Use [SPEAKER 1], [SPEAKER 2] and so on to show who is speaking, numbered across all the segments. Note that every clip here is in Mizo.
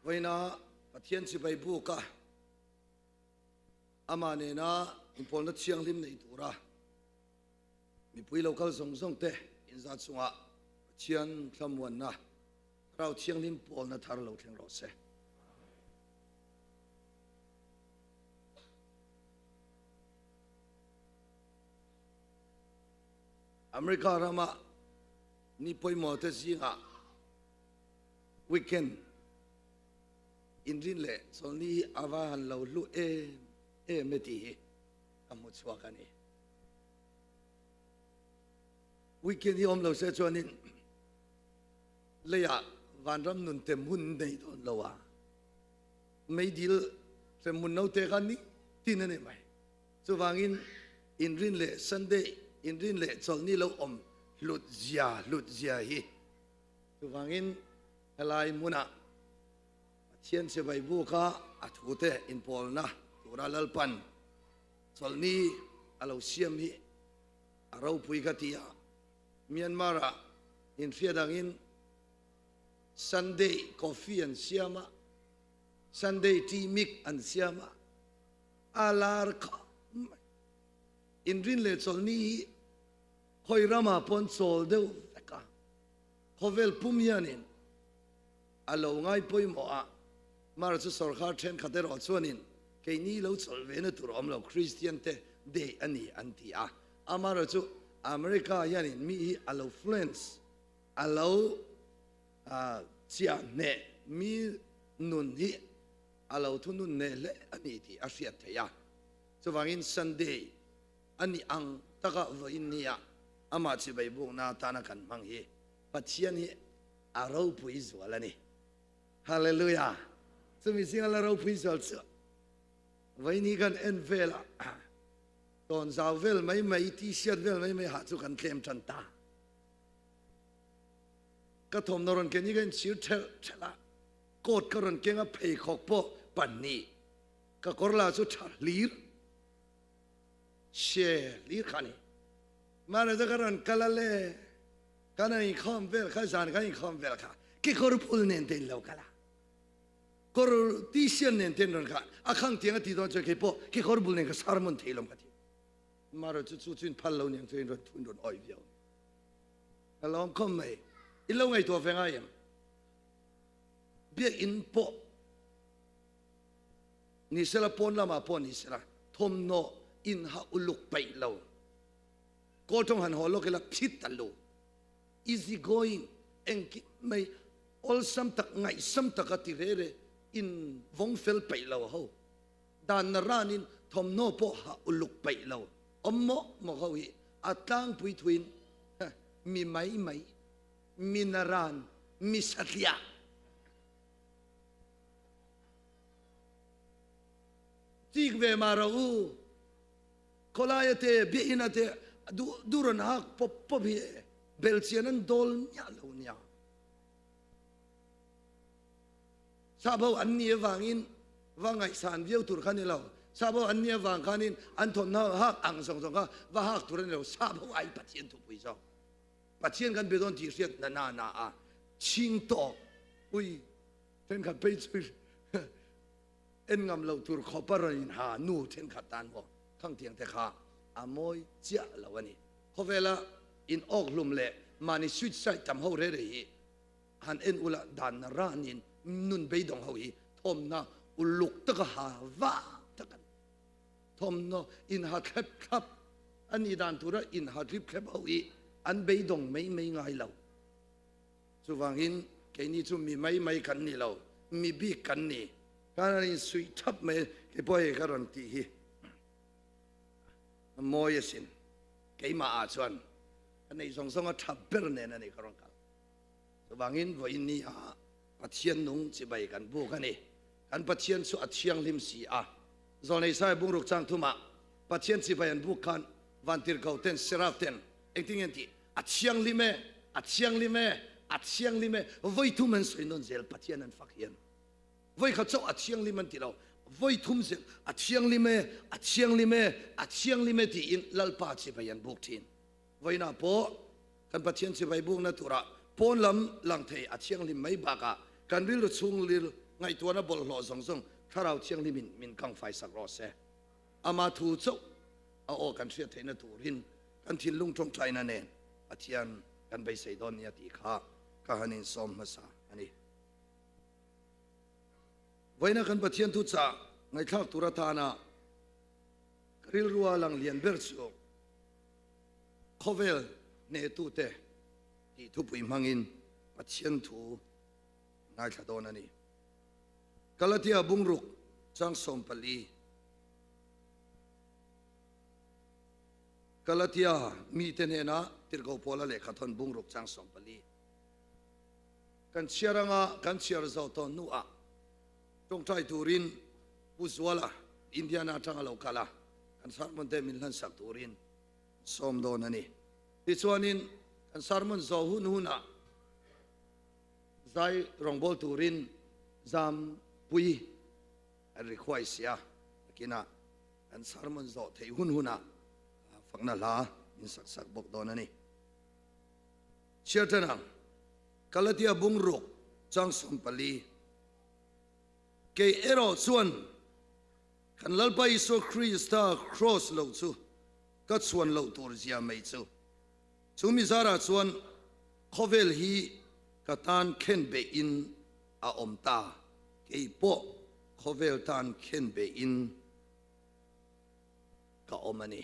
[SPEAKER 1] Vawiina Pathian chibai buka amah nena inpawlna thianghlim nei tura mipui lo kal zawng zawng te inzat chungah Pathian thlamuanna Thlarau Thianghlim pawlna thar lo thleng rawh se. America rama ni pawimawh te zingah weekend inrin leh chawlhni hi a va han lo hlu em em e tih hi ka hmu chhuak a ni. Weekend hi awm lo se chuanin leiah vanram nun tem hun nei dawn lo a, meidil hremhmun note kha ni tin a ni mai. Chuvangin inrin leh Sunday inrin leh chawlhni lo awm hlut zia hlut zia hi chuvangin helai hmunah Pathian chibai buka a thute inpawlna tura Lalpan chawlhni a lo siam hi a ropui ka ti a. Myanmar-ah inhriat angin Sunday coffee an siam a, Sunday tea mik an siam a, a lar khawp mai. Inrin leh chawlhni hi khawi ramah pawh an chawl deuh vek a, khawvel pum hianin a lo ngai pawimawh a, Mara chu sawrkar thenkhat erawh chuanin keini lo chawlh ve na tur awm lo Kristian te day a ni an ti a, amaherawh chu America hianin mi hi a lo fluence a lo chiah hneh mi nun hi a lo thunun hneh hle a ni tih a hriat theih a, chuvangin Sunday a nih ang taka vawiin nia amah chibai bukna atana kan hmang hi Pathian hi a ropui zual a ni. Hallelujah! Chumi zinga la ropui zual chu vawiin hi kan en vel a, tawn zau vel mai mai, t-shirt vel mai mai ha chu kan tlem tan ta. Ka thawmhnaw rawn ken hi ka inchhir thelh thelh a, coat ka rawn keng a, pheikhawk pawh pahnih, ka kawr lah chu tha hlir, she hlir kha a ni. Mahni chu ka rawn kal a le, kan han inkhawm vel kha, zan kan inkhawm vel kha, kekawr phul nen te in lo kal a, kawr t-shirt nen te in rawn kal a, a khang tiang a ti dawn chuan kei pawh kekawr bul nen ka sermon thei lawm ka ti. Mahni chu chu chu in phal lo niang chu in rawn thu in rawn awih viau. Ka lawm khawm mai. I lo ngaihtuah ve ngai em? Biakinn pawh ni sela, pawn lamah pawh ni sela, thawmhnaw inha uluk peih lo. Kawl tawng han haw lawk ila phit ta lo. Easy going, engkim mai awlsam tak, ngaihsam taka ti re re in vawng fel peih lo ho. Dan na ranin thawmhnaw pawh ha uluk peih lo. Awm mawh mawh ho hi a tlangpui thuin mi mai mai, mi naran, mi satliah. Chik ve mah rawh u, khawlaia te, biahina te duh duh rawn hak pawp pawp hi belchian an dawl miah lo nia. Sap ho an ni avangin va ngaihsan viau tur kha ni lo. Sap ho an ni avang khanin an thawmhnaw hak ang zawng zawng kha va hak tur a ni lo. Sap ho ai Pathian thupui zawk. Pathian kan be dawn tih hriat na na na a chhing tawk. Ui, thenkhat phei chu en ngam loh tur khawp a rawn inha nu thenkhat tan maw Thangtiang te kha a mawi chiah lo a ni. Khawvela in awk hlum leh mahni suicide tam ho re re hi Han en ula dan na ranin nun beidawng ho hi thawmhnaw uluk taka ha vah tak a ni. Thawmhnaw inha thlep thlap a nih dan tura inha tlip thlep ho hi an beidawng mai mai ngai lo. Chuvangin keini chu mi mai mai kan ni lo, mi bik kan ni. Khan an insuih thap mai, kei pawh hei ka rawn tih hi a mawi asin. Keimah ah chuan ka neih zawng zawng a tha ber nen a ni ka rawn kal. Chuvangin vawiin ni ah Pathian nung chibai kan buk a ni. Kan Pathian chu a thianghlim si a. Zawlnei Sai bungruk chang thumah Pathian chibai an buk khan vantirhko ten Seraph ten engtin nge an tih? A thianghlim e, a thianghlim e, a thianghlim e. Vawi thum an sawi nawn zel Pathian an fak hian. Vawi khat chauh a thianghlim an ti lo. Vawi thum zel a thianghlim e, a thianghlim e, a thianghlim e tiin Lalpa chibai an buk thin. Vawiinah pawh kan Pathian chibai bukna turah pawn lam lang thei a thianghlim mai bakah kan rilru chhungril. Ngaihtuahna bawlhhlawh zawng zawng Thlarau Thianghlimin min kangfai sak rawh se. Ama thu chauh a aw kan hriat theihna turin kan thinlung tawngtaina nen Pathian kan beisei dawn nia tih kha ka han insawm hmasa a ni. Vawiina kan Pathian thuchah ngaihthlak tur atana ka rilrua lang lian ber chu khawvel hnehtute tih thupui hmangin Pathian thu ngaithla dawn a ni. Galatia bungruk chang 14. Galatia mite hnena tirhkoh Paula lehkha thawn bungruk chang 14. Kan chhiar anga kan chhiar zawh tawh hnuah tawngtai turin Pu Zuala Indiana atanga lo kal a, kan sermon te min hlansak turin sawm dawn a ni. Tichuanin kan sermon zawh hun hunah zai rawngbâwl turin Zampui an request si a, nakinah kan sermon zawh theih hun hunah fakna hla min sak sak bawk dawn a ni. Chhiar ṭan ang, Galatia bungruk chang 14. Kei erawh chuan kan Lalpa Isua Krista kraws loh chu ka chhuan loh tur zia mai chu. Chu mi zarah chuan khawvel hi ka tan khen beihin a awm ta, kei pawh khawvel tan khen beihin ka awm a ni.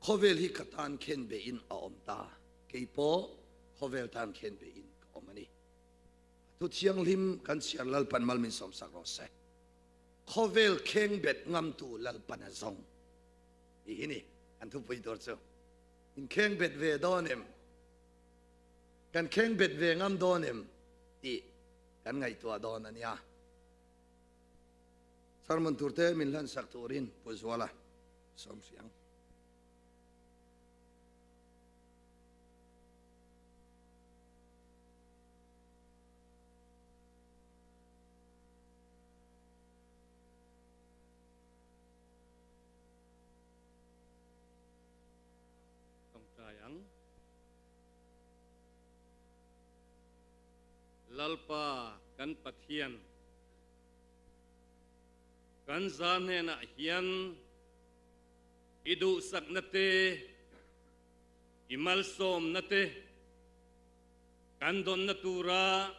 [SPEAKER 1] Khawvel hi ka tan khen beihin a awm ta, kei pawh khawvel tan khen beihin ka awm a ni. A thu thianghlim kan chhiar Lalpan mal min sawmsak rawh se. Khawvel kheng bet ngamtu Lalpan a zawng tih hi ni kan thupui tur chu. In kheng bet ve dawn em? Kan kheng bet ve ngam dawn em tih kan ngaihtuah dawn a nia. Sermon turte min hlansak turin Pu Zuala sawm hriang.
[SPEAKER 2] Tawngtai ang. Lalpa kan Pathian, kan za hnenah hian i duhsakna te, i malsawmna te kan dawnna tura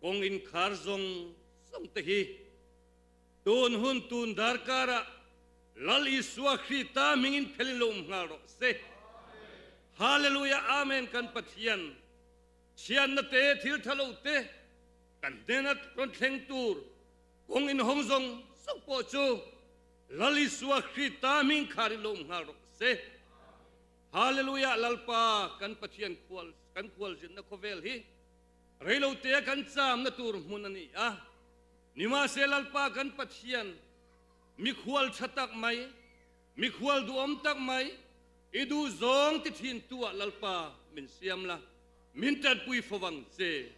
[SPEAKER 2] Kawng inkhar zawng zawng te hi tun hun tun darkarah Lal Isua Krista hmingin phelin lo um nghal rawh se. Hallelujah Amen Kan Pathian chhiatna te thil tha lo te kan hnena rawn thleng tur kawng inhawng zawng zawng pawh chu Lal Isua Krista hming kharin lo um nghal rawh se. Hallelujah Lalpa kan Pathian khual kan khualzinna khawvel hi Reilote kan chamna tur hmun a ni a, nimahse Lalpa kan Pathian, mikhual tha tak mai, mikhual duhawm tak mai, i duh zawng ti thintu ah Lalpa min siam la, min tanpui fo vang che.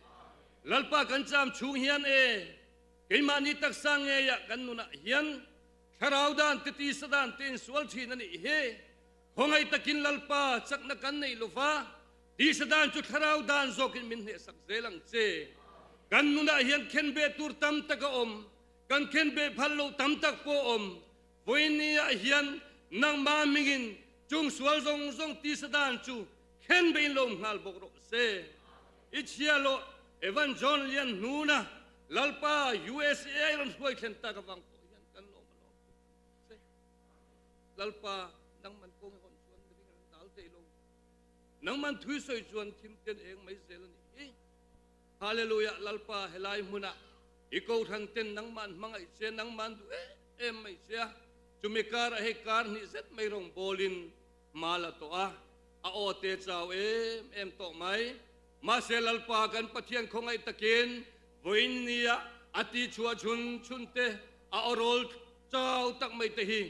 [SPEAKER 2] Lalpa kan cham chhung hian e, keimahni taksa ngeiah kan nunah hian thlarau dan te tisa dan te insual thin a nih hi. Khawngaih takin Lalpa chakna kan neih lova, Tisa dan chu thlarau dan zawkin min hnehsak zel ang che. Kan nunah hian khenbeh tur tam tak a awm, kan khenbeh phal loh tam tak pawh a awm. Vawiinniah hian nangmah hmingin chung sual zawng zawng tisa dan chu khenbehin lo awm nghal bawk rawh se. I chhia loh Evan John Lian hnuna Lalpa USA rawn hruai thlen tak avang pawh hian kan lawm a lawm tuk ang che. Lalpa nangman kawng i hawn chuan mihring an dal thei lo. Nangman thui sawi chuan thim ten eng mai zel a nih hi. Hallelujah Lalpa helai hmunah i kohhran ten nangman hmangaih che nangman duh em em mai che a, chumi karah hei kar hnih zet mai rawng bawlin hma la tawh a, a aw te chau em em tawh mai. Mahse Lalpa kan Pathian khawngaih takin vawiin nia a ti chhuah chhun chhun te a aw rawl chau tak mai te hi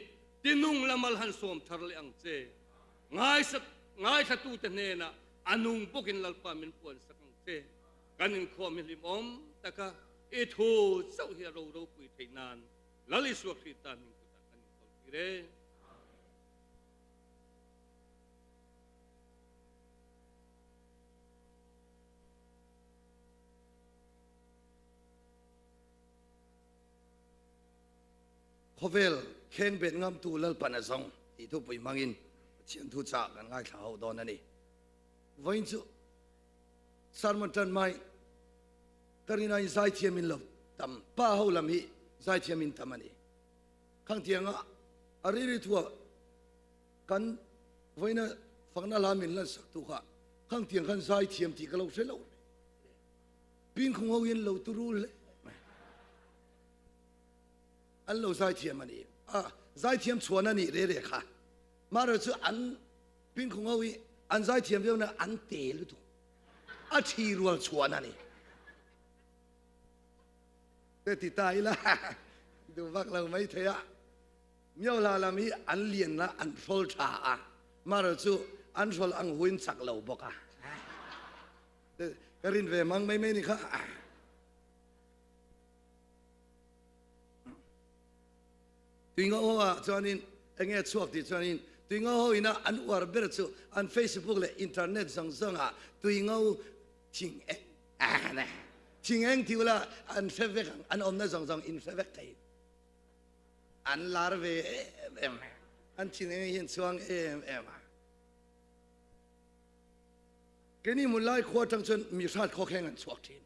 [SPEAKER 2] tinung lamal han sawm thar leh ang che. Ngaithlatute hnenah a nung bawkin Lalpa min puansak ang che. Kan inkhawm hi hlimawm taka i thu chauh hi a ro ropui theih nan Lal Isua Krista hming kutah kan inkawl tir e.
[SPEAKER 1] Khawvel kheng bet ngamtu Lalpan a zawng tih thupui hmangin Pathian thu chah kan ngaithla ho dawn a ni. Vawiin chu sermon tan mai ka rin aiin zaithiam in lo tam, pa ho lam hi zaithiam in tam a ni. Khangtianga a riri thua kan vawiina fakna hla min lansak tu kha khangtiang khan zaithiam tih ka lo hre lo reng. Pingkhung ho hian lo turu hle mai. An lo zaithiam a ni. A zaithiam chhuan a nih re re kha. Mahrawh chu an pingkhung ho hi an zaithiam viau na an te lutuk. A thi rual chhuan a ni. Te ti ta ila duh vak lo mai thei a. Miohla lam hi an lian a, an hrawl tha a. Mahrawh chu an hrawl ang huin chak lo bawk a. Ka rin ve mang mai mai ni kha. Tuinga ho ah chuanin enge chhuak tih chuanin Tuinga ho ina an uar ber chu an Facebook leh internet zawng zawng ah Tuingo thing eng ah thing eng tih ula an hre vek ang an awmna zawng zawng in hre vek thei an lar ve em em an thing eng hian chhuang em em a. Keini hmun lai khua atang chuan mi hrat khawkheng an chhuak thin.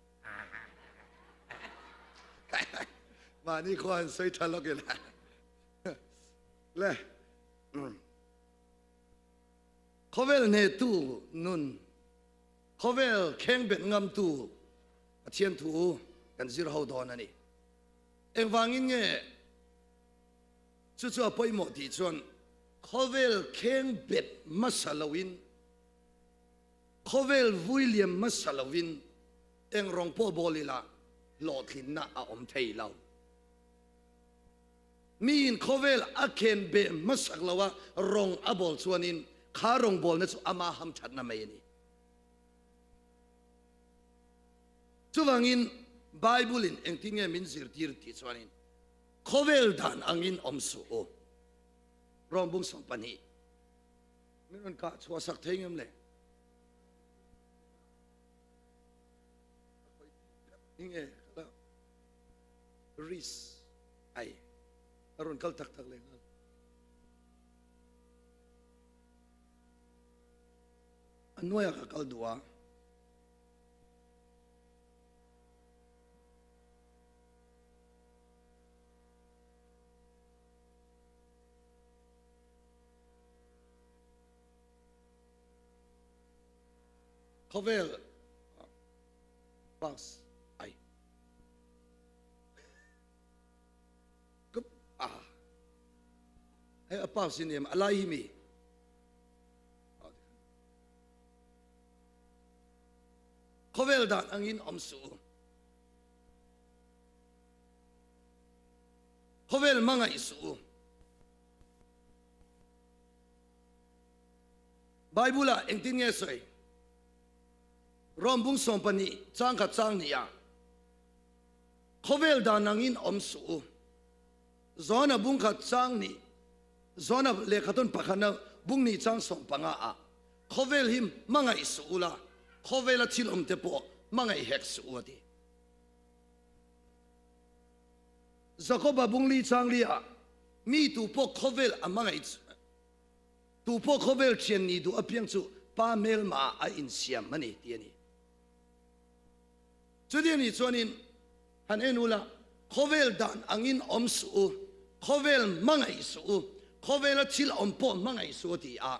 [SPEAKER 1] Mahni khua an sawi tha lawk ila. Le. Khawvel hnetu nun, khawvel khengbet ngamtu Pathian thu kan zir ho dawn a ni. Engvangin nge chu chu a pawimawh tih chuan khawvel khengbet hmasa loin Khawvel vui liam hmasa lovin eng rawng pawh bawl ila hlawhtlinna a awm thei lo. Miin khawvel a khen beh hmasak lo a rawng a bawl chuanin kha rawngbawlna chu ama hamthatna mai a ni. Chuvangin Bible-in engtin nge min zirtir tih chuanin khawvel dan angin awm suh u. Rawngbung 12. Min rawn kah chhuah sak thei ngem le? Nge kala ris ai a rawn kal tak tak le ngal. A nuaia ka kal duh a. Khawvel bus ai a hei a pass in em alai hi mi khawvel dan angin awm su khawvel mangaih su Bible ah engtin nge sawi? Rom bung 12 chang khat chang hnih ah khawvel dan angin awm suh u. Zona bung khat chang hnih Zona lehkhathawn pakhatna bung hnih chang 15 ah khawvel hi hmangaih suh u la, khawvela thil awm te pawh hmangaih hek suh u a ti. Jakoba bung li chang li ah mi tu pawh khawvel a hmangaih chu tu pawh khawvel thian ni duh apiang chu pa hmelma ah a insiam a ni ti a ni. Chuti a nih chuanin han en ula khawvel dan angin awm suh u, khawvel hmangaih suh u, khawvela thil awm pawh hmangaih suh u ti a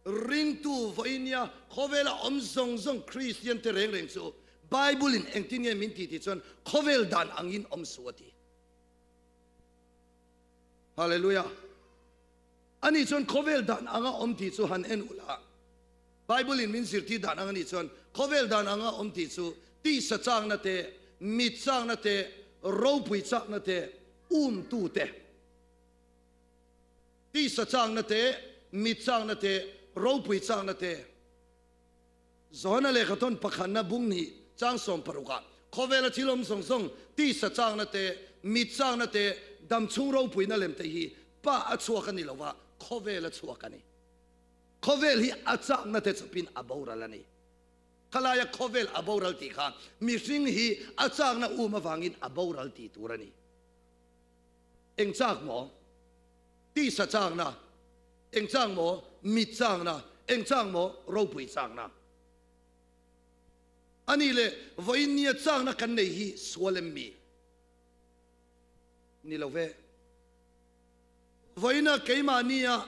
[SPEAKER 1] ringtu vawinia khawvela awm zawng zawng Kristian te reng reng chu Bible in engtin nge min ti tih chuan khawvel dan angin awm suh a ti. Hallelujah. Ani chuan khawvel dan anga awm tih chu han en ula. Bible in min zirtir dan ang ani chuan khawvel dan anga awm tih chu tisa chakna te, mit chakna te, ropui chakna te, umtu te. Tisa chakna te, mit chakna te, ropui chakna te. Johana lehkhathawn pakhatna bung hnih chang 60 ah khawvela thil awm zawng zawng tisa chakna te, mit chakna te, damchhung ropuina lem te hi pa a chhuak a ni lo va, khawvel a chhuak a ni. Khawvel hi a chakna te chawpin a boral a ni. Khalaia khawvel a boral tih kha mihring hi a chakna um avangin a boral tih tur a ni. Eng chak maw? Tisa chakna. Eng chak maw? Mit chakna. Eng chak maw? Ropui chakna. A nih leh vawiin nia chakna kan nei hi sual em mi? Ni lo ve. Vawiina keimahnia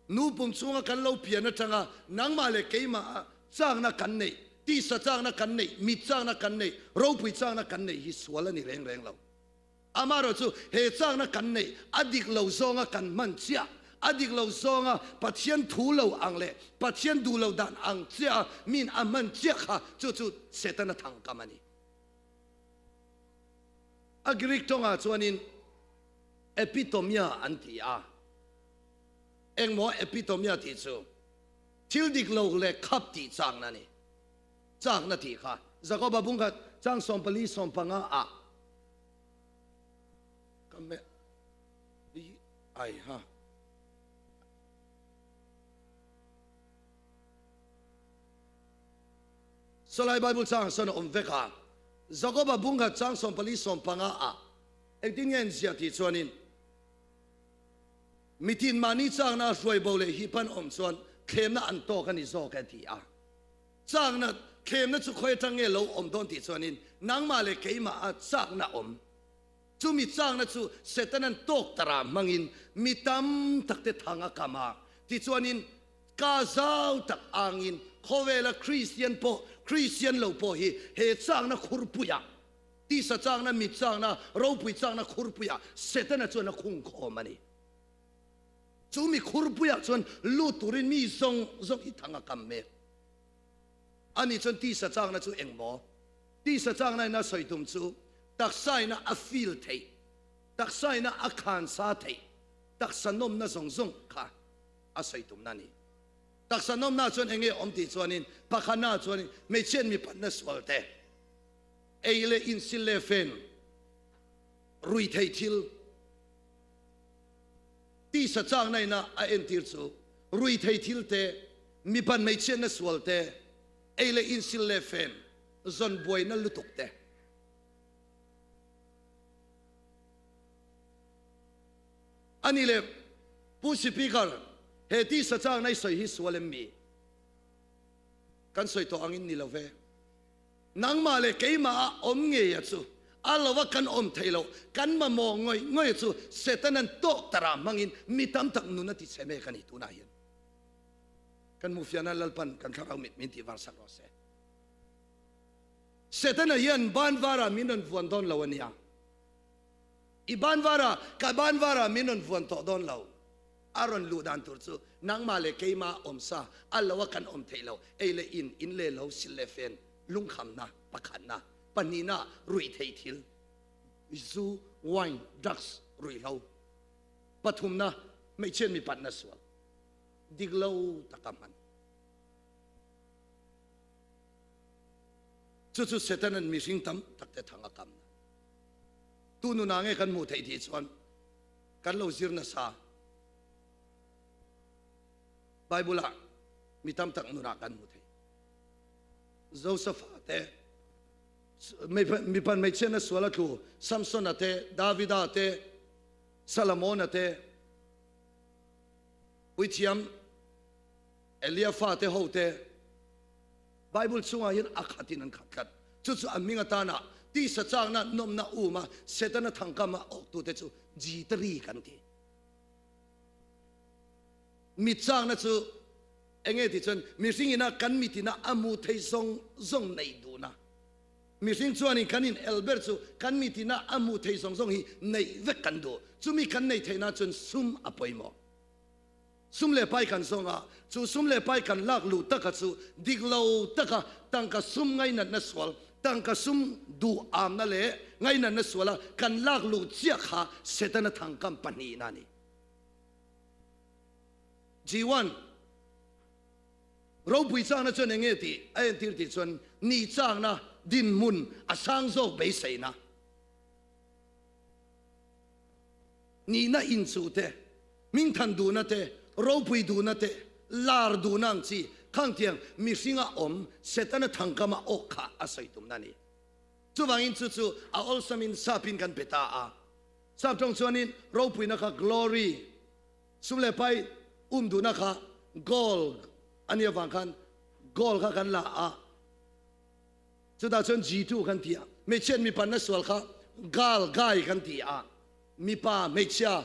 [SPEAKER 1] nu pum chhunga kan lo pian atanga nangmah leh keimah chakna kan neih, tisa chakna kan neih, mit chakna kan neih, ropui chakna kan neih hi sual a ni reng reng lo. Amaherawh chu he chakna kan neih a dik lo zawnga kan hman chiah, a dik lo zawnga Pathian thu lo ang leh Pathian duh lo dan ang chiah a min a hman chiah kha chu chu Setana thangkam a ni. A Greek tawngah chuanin epitomia an ti a. Engmaw epitomia tih chu? Thil dik lo leh khap tih chakna a ni. Chakna tih kha Jakoba bungkhat chang 14 15 ah ka me ai ha. Sawlai Bible chang sawn a awm vek a. Jakoba bungkhat chang 14 15 ah engtin nge an ziah tih chuanin mitin mahni chakna a hruai bo leh hi pan awm chuan thlemna an tawk a ni zawk e ti a. Chakna, thlemna chu khawi atang nge lo awm dawn tih chuanin nangmah leh keimah a chakna awm. Chumi chakna chu Setanan tawk tara hmangin mi tam tak te thang a kam a. Tichuanin ka zau tak angin khawvela Kristian pawh Kristian lo pawh hi he chakna khurpuiah, tisa chakna, mit chakna, ropui chakna khurpuiah Setana chuan a khungkhawm a ni. Chu mi khurpuiah chuan lut turin mi zawng zawng hi thang a kam mek. Ani chuan tisa chakna chu eng maw? Tisa chakna in a sawi tum chu taksaina a feel theih, taksaina a khan sa theih, taksa nawmna zawng zawng kha a sawi tumna a ni. Taksa nawmna chuan eng nge awm tih chuanin pakhatna chuanin hmeichhiat mipatna sual te, ei leh insil leh fen, rui thei thil, Tisa chakna ina a entir chu ruithei thil te, mipan hmeichhiatna sual te, ei leh insil leh fen zawn buaina lutuk te. A ni le, Pu Sipikar, he tisa chakna i sawi hi sual em mi? Kan sawi tawh angin ni lo ve. Nangmah leh keimah a awm ngei a chu a lo a kan awm thei lo, kan mamawh ngawih ngawih a chu Setanan tawk tara hmangin mi tam tak nun a ti chhe mek a ni tunah hian. Kan hmuhfiahna Lalpan kan thlarau mit min tih var sak rawh se. Setana hian ban varah min rawn vuan dawn lo a nia. I ban varah, ka ban varah min rawn vuan tawh dawn lo. A rawn luh dan tur chu nangmah leh keimah awm sa a lo a kan awm theih lo, ei leh in, in leh lo, sil leh fen, lungkhamna, pakhatna, pahnihna, ruih theih thil, zu, wine, drugs, ruihhlo, pathumna, hmeichhiat mipatna sual, dik lo taka hman. Chu chu Setanan mihring tam tak te thang a kamna. Tu nunah nge kan hmuh theih tih chuan kan lo zir nasa. Bible ah mi tam tak nunah kan hmu thei. Josepha te, mipan hmeichhia na sual a tlu, Samsona te, Davida te, Salamona te, puithiam Elia fa te ho te, Bible chungah hian a khatin an khat tlat. Chu chu a hming atana tisa chakna nawmna uma Setana thangkama awktute chu Jitari kan ti. Mit chakna chu enge ti chuan mihring ina kan mitina a mu thei zawng zawng neih duhna. Mihring chuanin kan in el ber chu kan mitina a mu thei zawng zawng hi neih vek kan duh. Chumi kan neih theihna chuan sum a pawimawh. Sum leh pai kan zawng a, chu sum leh pai kan lak luh taka chu dik lo taka tangka sum ngainatna sual, tangka sum duh amna leh ngainatna suala kan lak luh chiah kha Setana thangkam pahnihna a ni. G1, Ropui chakna chuan eng nge tih a entir tih chuan ni chakna dinhmun a sang zawk beiseina. Nihna inchuh te, hmingthan duhna te, ropui duhna te, lar duhna ang chi khangtiang mihringa awm Setana thangkama awk kha a sawi tumna a ni. Chuvangin chu chu a awlsamin sapin kan pe ta a. Sap tawng chuanin ropuina kha glory, sum leh pai um duhna kha gold a nih avang khan gold kha kan la a, chutah chuan G2 kan ti a. Hmeichhiat mipanna sual kha girl, guy kan ti a, mipa hmeichhia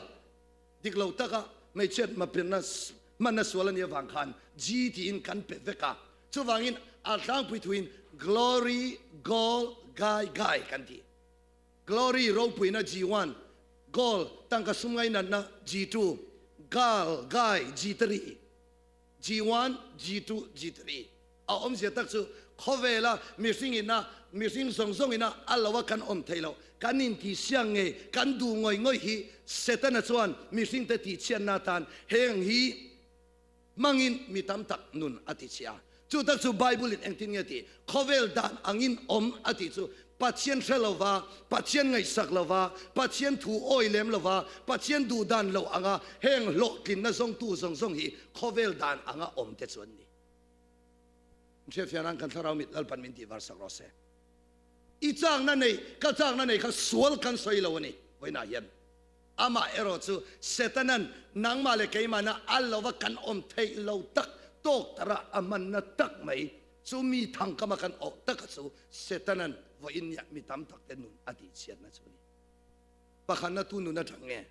[SPEAKER 1] dik lo taka hmeichhiat mapirna hmanna sual a nih avang khan G tiin kan pe vek a. Chuvangin a tlangpui thuin glory, gold, guy, guy kan ti. Glory ropuina G1, Goal tangka sum ngainatna G2, Girl, Guy G3, G1, G2, G3. A awmzia tak chu khawvela mihring ina mihring zawng zawng ina a lo a kan awm thei lo, kan intihsiak nge kan duh ngawih ngawih hi Setana chuan mihringte tihchhiatna atan heng hi hmangin mi tam tak nun a ti chhia. Chu tak chu Bible in engtin nge tih? Khawvel dan angin awm a tih chu Pathian hre lova, Pathian ngaihsak lova, Pathian thu awi lem lova, Pathian duh dan lo anga heng hlawhtlinna zawngtu zawng zawng hi khawvel dan anga awm te chu an ni. Hriatfiahna'n kan thlarau mit Lalpan min tih varsak rawh se. I chakna nei, ka chakna nei kha sual kan sawi lo a ni vawiinah hian. Amah erawh chu Setana'n nangmah leh keimahna a lova kan awm theih lo tak tawk tara a hmanna tak mai chu mi thangkama kan awh taka chu Setana'n vawiin nia mi tam takte nun a tihchhiatna chu a ni. Pakhatna tu nun atang nge?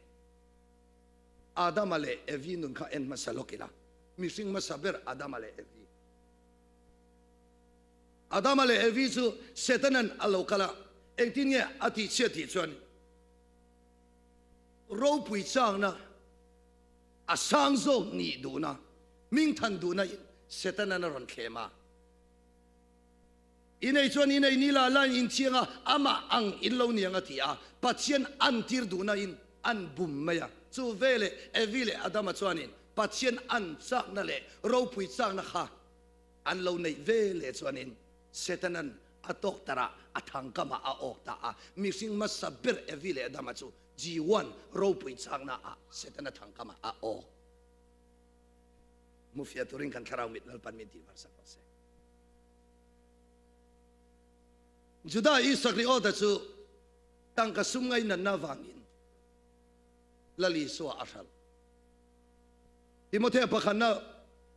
[SPEAKER 1] Adama leh Evi nun kha en hmasa lawk ila. Mihring hmasa ber Adama leh Evi. Adama leh Evi chu Setana'n a lo kal a, engtin nge a tihchhiat tih chuan Ropui chakna, a sang zawk nih duhna, hmingthan duhna in Setanan a rawn thlem a. I nei chuan i nei ni la la in inchiang a, amah ang in lo niang a ti a, Pathian an tir duhna in an bum mai a. Chu veleh Evi leh Adama chuanin Pathian an chakna leh ropui chakna kha an lo neih veleh chuanin Setanan a tawk tarah a thangkamah a awk ta a, mihring hmasa ber Evi leh Adama chu G1 ropui chakna ah Setana thangkamah a awk. Hmufiah turin kan thlarau mit Lalpan min tih varsak rawh se. Juda Isakriota chu tangka sum ngainatna vangin Lal Isua a hral. Timothea pakhatna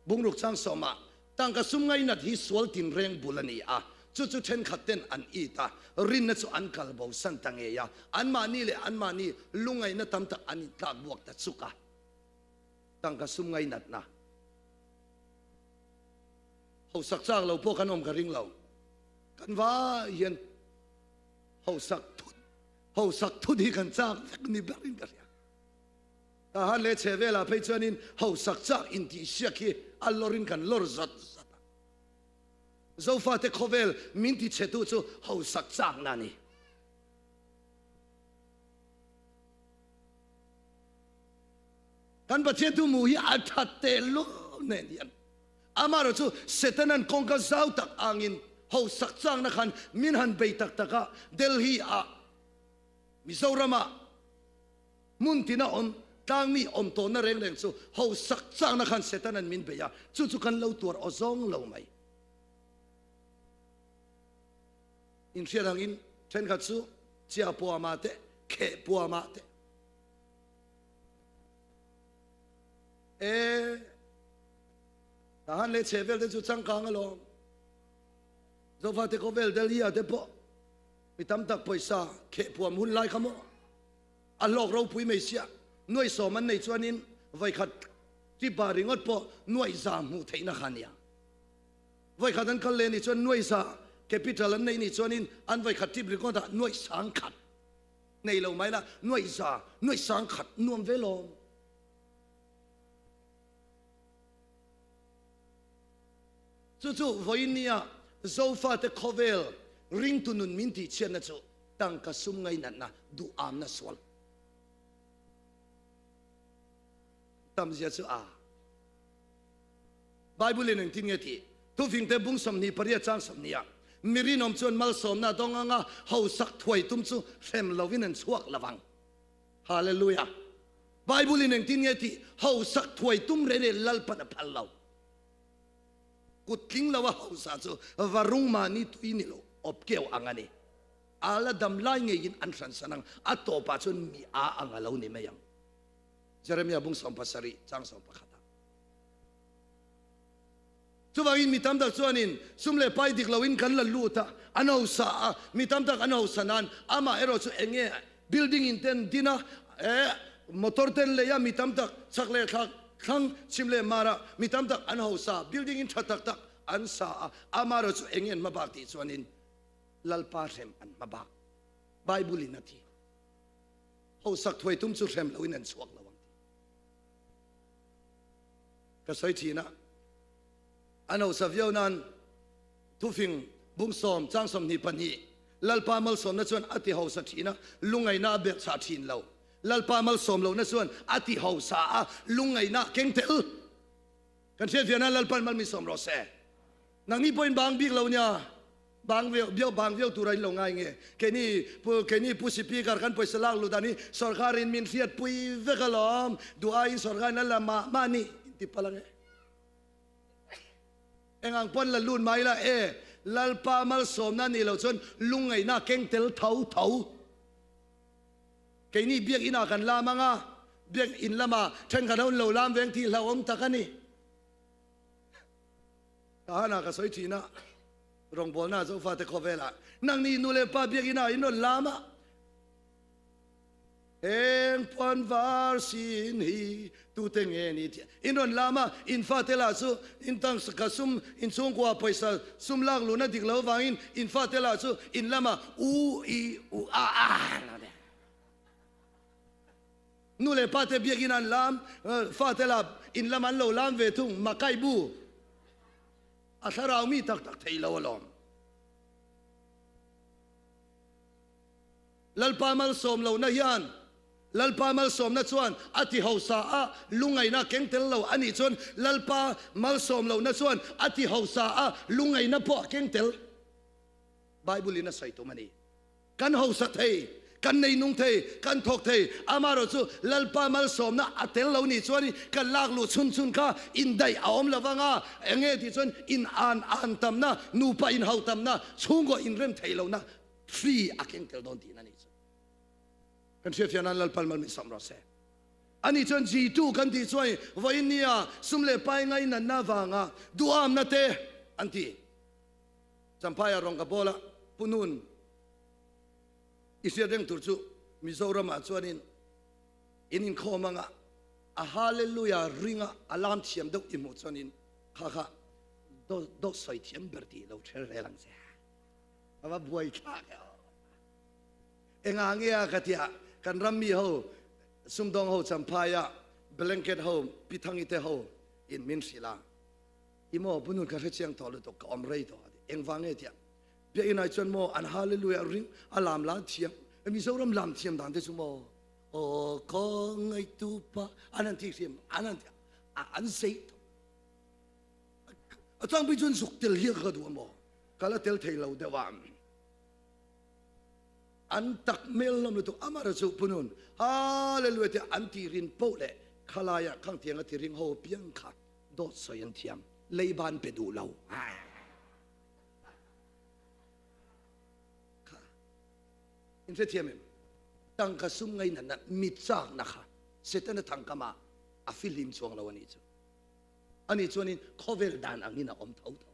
[SPEAKER 1] bungruk chang sawmah tangka sum ngainat hi sual tinreng bul a ni a, chu chu thenkhat ten an it a, rinna chu an kal bosan ta ngei a, anmahni leh anmahni lungaihna tam tak an intlak buak ta chuk a. Tangka sum ngainatna hausak chak lo pawh kan awm ka ring lo, kan vai hian hausak thut hausak thut hi kan chak vek ni berin ka hria. Tahan leh chhe velah phei chuanin hausak chak intihsiak hi a lawrin kan lawr zat zat a. Zofate khawvel min tichhetu chu hausak chakna a ni. Kan Pathian thumu hi a that tehlul nen hian amaherawh chu Setanan kawngka zau tak angin hausak chakna khan min han bei tak tak a, Delhi ah, Mizoramah, Hmun tina awm, tlangmi awm tawhna reng reng chu hausak chakna khan Setanan min bei a, chu chu kan lo tuar aw zawng lo mai. Inhriat angin thenkhat chu chia puamah te, kheh puamah te, e tahan leh chhehvel te chu changkang alawm. Zofate khawvel Delhi-ah te pawh mi tam tak pawisa kheh puam hun lai kha maw? A hlawk ropui mai sia, nuaih sawm an nei chuanin vawikhat tipa ringawt pawh nuaih za hmuh theihna kha a nia. Vawikhat an kal leh nih chuan nuaih za capital an neih nih chuanin an vawikhat tip ringawtah nuaih sang khat nei lo mai la, nuaih za, nuaih sang khat nuam ve lawm. Chu chu vawiin nia Zofate khawvel ringtu nun min tihchhiatna chu Tangka sum ngainatna duhamna sual tamzia chu a Bible in engtin nge tih? Thufingte bung 28 chang 20 ah mi rinawm chuan malsawmna dawng anga hausak thuai tum chu hrem lovin an chhuak lovang. Hallelujah! Bible in engtin nge tih? Hausak thuai tum reng reng Lalpan a phal lo. Kut tling lo a hausa chu varung mahni tui ni lo awp keu ang a ni. A la dam lai ngeiin an hransan ang, a tawpah chuan mi a ang a lo ni mai ang. Jeremia bung 17 chang 11 ah. Chuvangin mi tam tak chuanin sum leh pai dik loin kan la lut a, an hausa a, mi tam tak an hausa nan amah erawh chu eng nge building in ten din a, eh motor ten lei a, mi tam tak chak leh thlak thlang chhim leh mar a, mi tam tak an hausa, building in tha tak tak an sa a, amah erawh chu eng nge an hmabak tih chuanin Lalpa hrem an hmabak. Bible in a ti. Hausak thuai tum chu hrem loin an chhuak lo ang ti. Ka sawi thin a, an hausa viau nan thufing bung sawm chang 22 Lalpa malsawmna chuan a ti hausa thin a, lungaina a belhchhah thin lo. Lalpa malsawm lohna chuan a ti hausa a, lungaina a keng tel. Kan hriat viau nan Lalpan mal min sawm rawh se. Nangni pawhin bang bik lo nia. Bang viau viau bang viau tura in lo ngai nge? Keini pu keini pu Speaker kan pawisa lak lut dan hi sorkar in min hriat pui vek alawm. Duh aiin sorkar in a la mah mah ni in ti palh ange. Engang pawn la lut mai la e Lalpa malsawmna nih loh chuan lungngaihna keng tel tho tho. Keini biak inah kan lam anga biak in lamah thenkhat ho in lo lam veng tih hlauhawm tak a ni. Tahana ka sawi thin a, rawngbawlna Zofate khawvelah nangni nu leh pa biakina in rawn lam a, heng puan var sin hi tute nge ni tih in rawn lam a, in fate lah chu in tangka sum in chhungkua pawisa sum lak luhna dik lo vangin in fate lah chu in lama u i u a a lo ni. Nu leh pa te biakin an lam, fate lah in lam an lo lam ve thung, Makai bu a thlarau mi tak tak thei lo alawm. Lalpa malsawm lohna hian Lalpa malsawmna chuan a ti hausa a, lungaina keng tel lo a nih chuan Lalpa malsawm lohna chuan a ti hausa a, lungaina pawh a keng tel. Bible in a sawi tum a ni. Kan hausa thei, kan nei nung thei, kan thawk thei, amaherawh chu Lalpa malsawmna a tel lo nih chuan kan lak luh chhun chhun kha indaih a awm lo vang a, enge tih chuan in an an tamna, nupa in hau tamna, chhungkaw inrem theih lohna free a keng tel dawn tihna nih chu. Kan hriatfiah nan Lalpa mal min sawm rawh se. Ani chuan G2 kan tih chuan vawiin nia sum leh pai ngainatna avanga duhamna te an ti. Champhaia rawng ka bawl a, Pu Nun, i hriat reng tur chu Mizoramah chuanin in inkhawm anga a Hallelujah ringa a lam thiam deuh i hmuh chuanin kha kha dawt sawi thiam ber tih lo ṭhel rel ang che. A va buai thlak e aw. Engah nge a ka tia kan ram mi ho sumdawng ho Champhaia blanket ho Pithangi te ho in min hrilh a. I maw pu nun ka hre chiang tawh lutuk ka awm rei tawh a ti. Engvang nge tiah Biakinn ah chuan maw an hallelujah ring a lam la thiam Mizoram lam thiam dan te chu maw aw ka ngaitu pa an han ti hrim an han an zei tawh. A tlangpui chuan zuk tel hi ka duh a maw ka la tel thei lo deuh a. An tak hmel hlawm lutuk amah chu pu nun hallelujah tiah an ti rin poh leh khalai ah khang tiang a ti ring ho piang kha Dawt sawi an thiam, leiban pe duh lo. Kha in hrethiam em? Tangka sum ngainatna mit chakna kha Setana thangkama a fihlim chuang lo a nih chu. Ani chuanin khawvel dan angin a awm tho tho.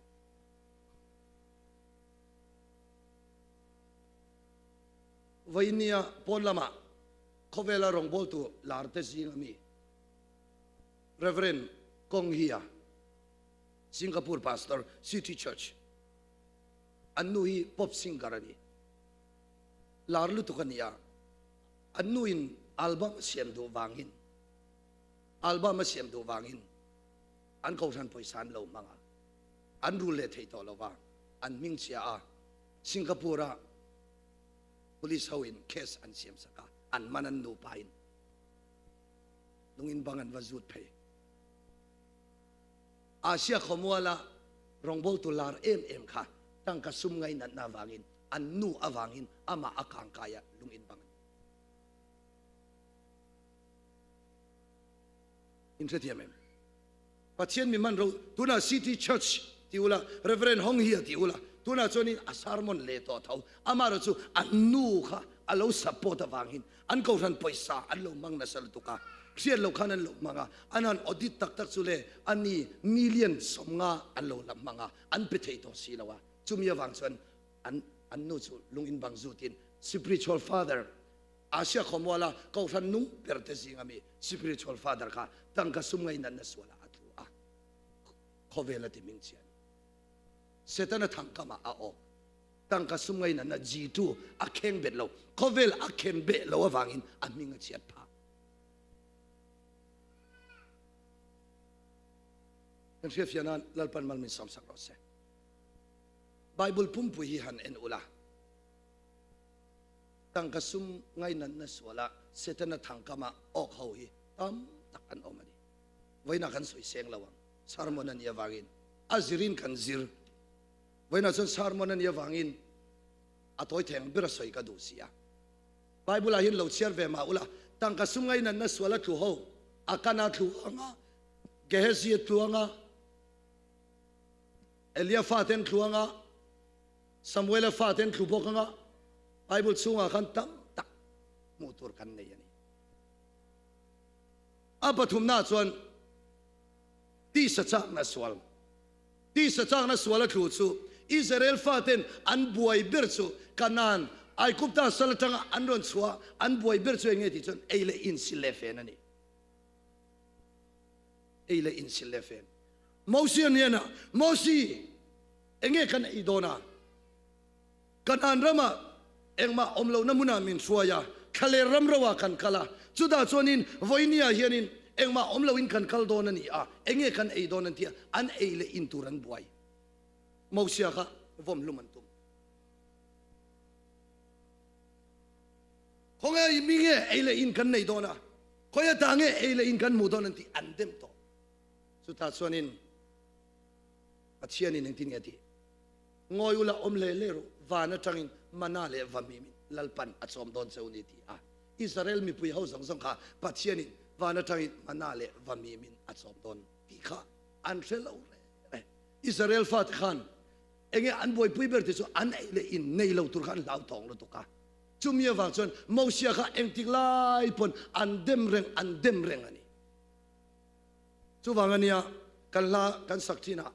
[SPEAKER 1] Vawinia pawn lamah khawvela rawngbawltu lar te zing ami Rev. Kong Hia, Singapore Pastor, City Church. An nu hi pop singer a ni. Lar lutuk a ni a. An nu in album a siam duh vangin album a siam duh vangin an kohhran pawisa an lo hmang a. An rul leh thei tawh lo va. An hming chhia a. Singapore ah police ho in case an siam sak a. An man an nupa in. Lungin bang an va zut phei. Asia khawmuala rawngbawltu lar em em kha tangka sum ngainatna avangin an nu avangin amah a kangkai a lungin bang an In hrethiam em? Pathian mi man ro tuna City Church ti ula Reverend Hong Hia ti ula. Tunah chuanin a sermon leh tawh tho. Amaherawhchu an nu kha a lo support avangin an kohhran pawisa an lo hmang nasa lutuk a, hriat loh khan an lo hmang a, an han audit tak tak chu le a ni million 50 an lo la hmang a, an pe thei tawh si lo a. Chumi avang chuan an an nu chu lung in bang zutin spiritual father Asia khawmuala kohhran nung ber te zinga mi spiritual father kha tangka sum ngainatna sualah a tlu a, khawvel a ti hming chian. Setana thangkamah a awk. Tangka sum ngainatna G2 a kheng bet lo. Khawvel a khen beh lo avangin a hming a chhiat phah. Kan hriatfiah nan Lalpan mal min sawmsak rawh se. Bible pumpui hi han en ula. Tangka sum ngainatna sualah Setana thangkamah awk ho hi tam tak an awm a ni. Vawiinah kan sawi seng lo ang. Sermon a nih avangin a zirin kan zir. Vawiinah chuan sermon a nih avangin a tawi thei ang ber a sawi ka duh si a. Bible ah hian lo chhiar ve mah ula, tangka sum ngainatna sual a tlu ho, Akana tlu anga, Gehazi a tlu anga, Elia fate an tlu anga, Samuela fate an tlu bawk anga, Bible chhungah khan tam tak hmuh tur kan nei a ni. A pathumnaah chuan tisa chakna sual. Tisa chakna sual a tlu chu Israel faten an buai ber chu Kanaan, Aigupta sal atanga an rawn chhuah an buai ber chu eng nge tih chuan ei leh in sil leh fen a ni. Ei leh in sil leh fen. Mosia hnenah, Mosi, eng nge kan ei dawn a? Kanaan ramah engmah awm lohna hmunah min hruai a, thlaler ram roah kan kal a, chutah chuanin vawinia hianin engmah awm loin kan kal dawn a ni a, enge kan ei dawn an ti a, an ei leh in tur an buai. Mosia kha vawm hlum an tum. Khawnge i mi nge ei leh in kan nei dawn a, khawi ata nge ei leh in kan hmuh dawn an ti, an dem tawh. Chutah chuanin Pathianin engtin nge a tih? Ngawi ula awm hle hle rawh, van atangin mana leh vahmim in Lalpan a chawm dawn che u ni ti a. Israel mipui ho zawng zawng kha Pathianin van atangin mana leh vahmim in a chawm dawn tih kha an hre lo reng reng. Israel fate khan enge an buaipui ber te chu an ei leh in nei lo tur kha an hlauthawng lutuk a. Chumi avang chuan Mosia kha engtik lai pawn an dem reng an dem reng a ni. Chuvang ania kan hla kan sak thin ah.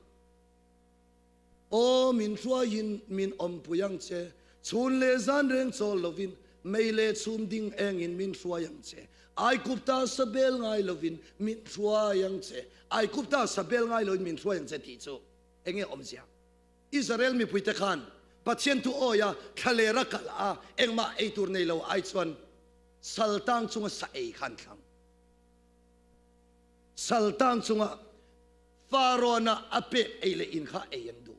[SPEAKER 1] Aw min hruaiin min awmpui ang che, chhun leh zan reng chawl lovin, mei leh chhum ding engin min hruai ang che. Aikupta sa bel ngai lovin min hruai ang che, Aikupta sa bel ngai lovin min hruai ang che tih chu enge awmzia? Israel mipuite khan Pathian thu awia thlaler a kal a, engmah ei tur nei lo ai chuan saltang chunga sa ei kha an thlang. Saltang chunga Faraw-na a pek ei leh in kha ei an duh.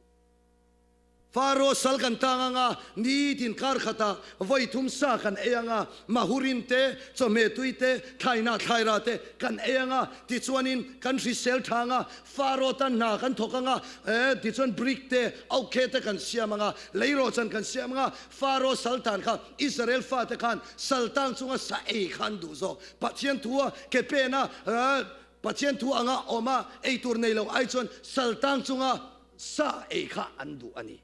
[SPEAKER 1] Faraw sal kan tang anga, nitin kar khatah vawi thum sa kan ei anga, mahurin te, chawhmeh tui te, thlainah thlaira te kan ei anga, tichuanin kan hrisel tha anga, Faraw tan hna kan thawk anga, tichuan brick te, aukhe te kan siam anga, leirawhchan kan siam anga, Faraw sal tan kha Israel fate khan sal tang chunga sa ei kha an duh zawk. Pathian thua ke pena Pathian thu anga awm a, ei tur nei lo ai chuan sal tang chunga sa ei kha an duh a ni.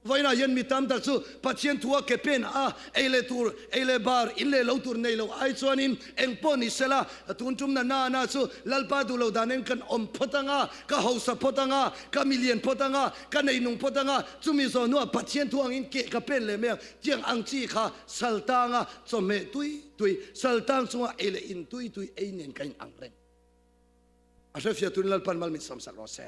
[SPEAKER 1] Vawiinah hian mi tam tak chu Pathian thua ke pen a, ei leh tur, ei leh bar, in leh lo tur nei lo ai chuanin eng pawh ni sela, tun tumna na na chu Lalpa duh lo danin kan awm phawt anga, ka hausa phawt anga, ka milian phawt anga, ka neinung phawt anga, chumi zawh hnuah Pathian thu angin ke ka pen leh mai ang, tiang ang chi kha sal tanga chawhmeh tui Tui saltang chungah ei leh in tui tui ei nen ka in ang reng. A hrefiah turin Lalpan mal min sawmsak rawh se.